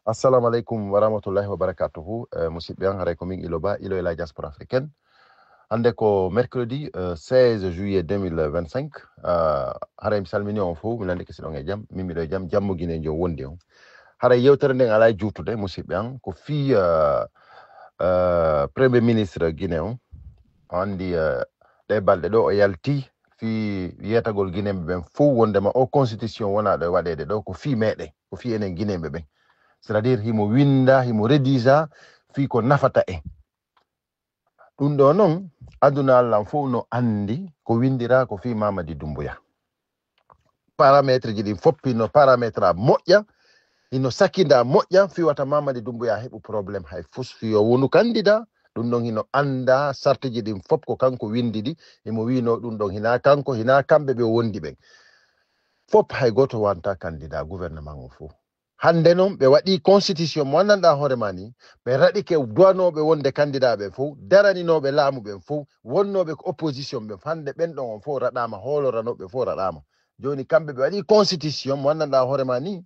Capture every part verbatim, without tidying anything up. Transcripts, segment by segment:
Assalamu alaikum wa rahmatullahi wa barakatuhu. Eh, musidɓe an, haray ko min Ilo Ba, Ilo e la diaspora africaine. Hannde ko mercredi, eh, seize juillet deux mille vingt-cinq. Eh, haray mi salmini on fof, mi landike si ɗon e jam, min miɗo e jam, jammo Guinée njo wondi on. Haray yewtere nden alaa e juutude, musidɓe an, ko fii, eh, eh, Premier Ministre Guinée on. On anndi, eh, ɗe balɗe ɗo o yalti fii yeetagol Guinéeɓe ɓen fof wondema o constitution wonaa ɗo e waɗeede ɗo, ko fii meɗen, ko fii enen Guinéeɓe ɓen. C'est-à-dire, himo winda, himo rédija fii ko nafata en. Ɗum ɗo noon, aduna Alla fof no anndi ko windiraa ko fii Mamadi Doumbouya. Parametre ji ɗin fof hino parametre a moƴƴa, hino sakinda moƴƴa, fii wata Mamadi Doumbouya heɓu problème hay fus fii o wonu candidat. Ɗum ɗon hino annda sartiji ɗin fof ko kanko windi ɗi, himo wiino ɗum ɗon hinaa kanko, hinaa kamɓe ɓe wondi ɓen. Fof hay gooto wanta candidat gouvernement on fof. Hannde noon, ɓe waɗi constitution mo anndanɗaa hoore maa ni, ɓe raɗike duwanooɓe wonde candidat ɓen fof, daraninooɓe laamu ɓen fof, wonnooɓe ko opposition ɓen, hannde ɓen ɗon on fof raɗaama, hooloranooɓe fof raɗaama. Jooni kamɓe ɓe waɗi constitution mo anndanɗaa hoore maa ni,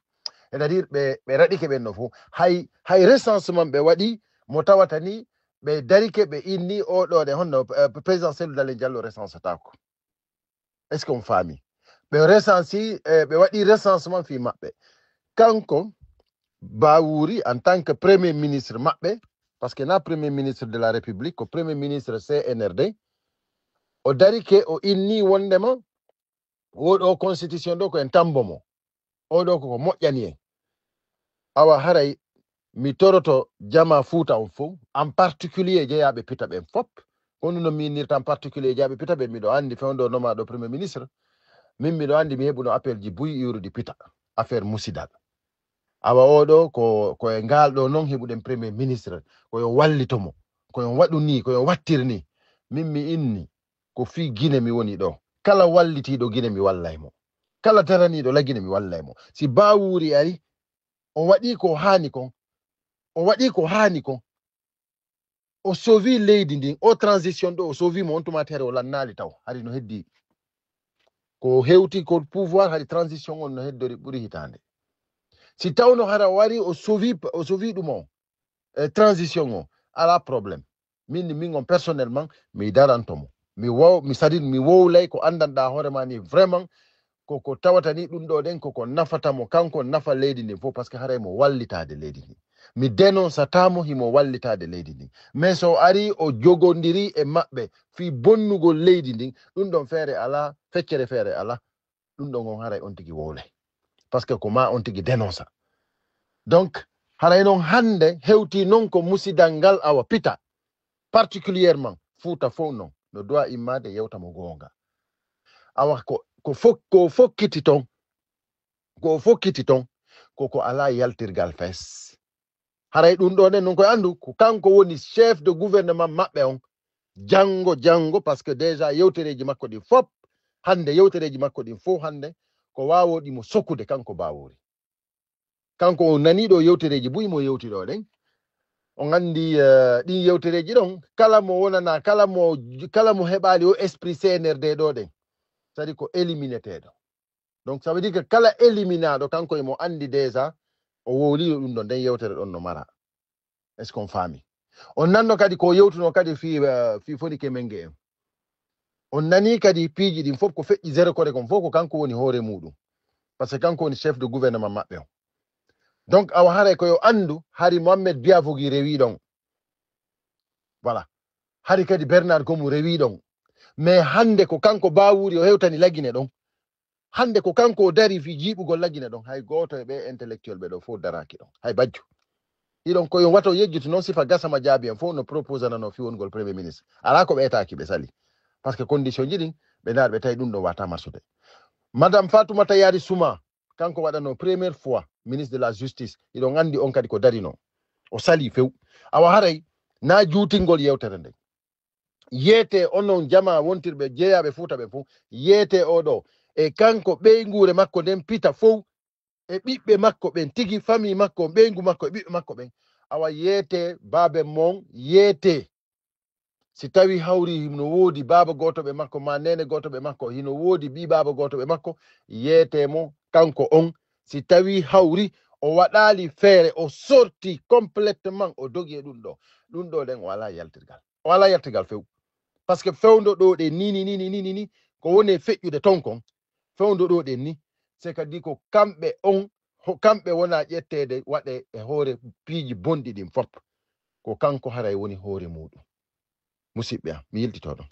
c'est-à-dire ɓe, ɓe raɗike ɓen no fof. Hay, hay recensement ɓe waɗi mo tawata ni, ɓe darike ɓe inni o ɗo ɗe honno, eh, président Cellou Dalein Diallo recensataako. Est-ce qu'on faami? Ɓe recensi, eh, ɓe waɗi recensement fii maɓɓe. Kanko, Bawuri, en tant que premier ministre maɓɓe, parce que na premier ministre de la République, ko premier ministre C N R D, o darike, o inni wondema, o ɗo constitution ɗo ko en tambo mo. O ɗo ko ko moƴƴani en. Awa haray mi toroto jama Fuuta on fof, en particulier jeyaaɓe pita ɓen fof. Kono no miinirta en particulier jeyaaɓe pita ɓen, miɗo anndi fewndo noma ɗo premier ministre. Min miɗo anndi mi heɓuno appel ji buy iwrude pita. Affaire musidal. Awa o ɗo ko, ko e ngal ɗo noon heɓuɗen premier ministre. Ko yo wallito mo. Ko yo waɗu ni, ko yo wattir ni. Min mi inni ko fii Gine mi woni ɗo. Kala wallitiiɗo Gine mi wallay mo. Kala daraniiɗo la Gine mi wallay mo. Si Bawuri ari, o waɗi ko haani kon. O waɗi ko haani kon. O sovi leydi ndin. O transition ɗo, o sovi mo on tuma tere o lannaali taw. Hari no heddi. Ko hewti ko pouvoir, hari transition on no heddori ɓuri hitaande. Si tawno hara wari o sovi, o sovi ɗum o, e transition o, alaa problème. Min, min on personnellement, mi daranto mo. Mi wow, mi sadin, mi wowlay ko anndanɗaa hoore maa ni vraiment, ko, ko tawata ni ɗum ɗo ɗen, ko, ko nafata mo kanko, nafa leydi ndin fof, parce que haray mo wallitaade leydi ndin. Mi dénoncata mo himo wallitaade leydi ndin. Mais so ari o jogondiri e maɓɓe fii bonnugol leydi ndin, ɗum ɗon feere alaa, feccere feere alaa, ɗum ɗon on haray on tigi wowlay. Parce que ko ma on tigi dénonça. Donc, haray noon hannde hewti noon ko musidal ngal awa pita, particulièrement Fuuta fof noon, no doit immaade yewta mo goonga. Awa ko, ko fok-, ko fokkiti toon, ko fokkiti toon, ko, ko alaa yaltirgal fees. Haray ɗum ɗo nen noon koye anndu, ko kanko woni chef de gouvernement maɓɓe on. Janngo, janngo, parce que déjà yewtereeji makko ɗin fof, hannde yewtereeji makko ɗin fof hannde, ko waawoɗi mo sokude kanko Bawuri. Kanko o nanii ɗo yewtereeji buy mo yewti ɗo ɗen. On anndi, eh, ɗin yewtereeji ɗon, kala mo wonana, kala mo, kala mo heɓaali o esprit C N R D ɗo ɗen, c'est-à-dire ko élimineteeɗo. Donc, ça veut dire que kala éliminaaɗo, kanko emo anndi déjà, o wowlino ɗum ɗon, nden yewtere ɗon no mara. Est-ce qu'on faami? On nanno kadi ko yewtuno kadi fii, eh, fii Fonike Menge en. On nanii kadi piiji ɗin fof ko feƴƴi zéro kore kon fof ko kanko woni hoore muuɗum. Parce que kanko woni chef de gouvernement maɓɓe on. Donc, awa haray ko yo anndu, hari Mohamed Biavogi rewi ɗon. Voilà. Hari kadi Bernard Gomu rewi ɗon. Mais hannde ko kanko Bawuri o hewtani la Gine ɗon. Hannde ko kanko o dari fii jiiɓugol la Gine ɗon. Hay gooto e ɓee intellectuel ɓe ɗo fof daraaki ɗon. Hay bajjo. Iɗon ko yo wato yejjutu noon sifa Gasama Jaabi en fof no proposanano fii wongol premier ministre. Alaa ko ɓe etaaki ɓe sali. Parce que condition ji ɗin, ɓe ndaar ɓe tawi ɗum ɗo wata marsude. Madame Fatoumata Yari Souma, kanko waɗano première fois ministre de la justice. Iɗon anndi on kadi ko darino. O sali few. Awa haray, na juutingol yewtere nden. Yeete onon jama wontirɓe jeyaaɓe Fuuta ɓe fof. Yeete o ɗo. E kanko ɓeynguure makko nden pita fof. E ɓiɓɓe makko ɓen tigi, famille makko, ɓeyngu makko e ɓiɓɓe makko ɓen. Awa yeete baabe mon, yeete. Si tawi hawri hino woodi baaba gooto ɓe makko, ma neene gooto ɓe makko, hino woodi ɓii baaba gooto ɓe makko, yeete mo kanko on. Si tawi hawri o waɗaali feere, o sorti complètement, o dogi e ɗum ɗo. Ɗum ɗo ɗen o alaa yaltirgal. O alaa yaltirgal few. Parce que fewndo ɗo ɗe ni, ni, ni, ni, ni, ni, ni, ko woni e feƴƴude ton kon. Fewndo ɗo ɗen ni, c'est kadi ko kamɓe on, ho-, kamɓe wona ƴetteede waɗe e hoore piiji bonɗi ɗin fop. Ko kanko haray woni hoore muuɗum. Musidɓe am, mi yiltito ɗon.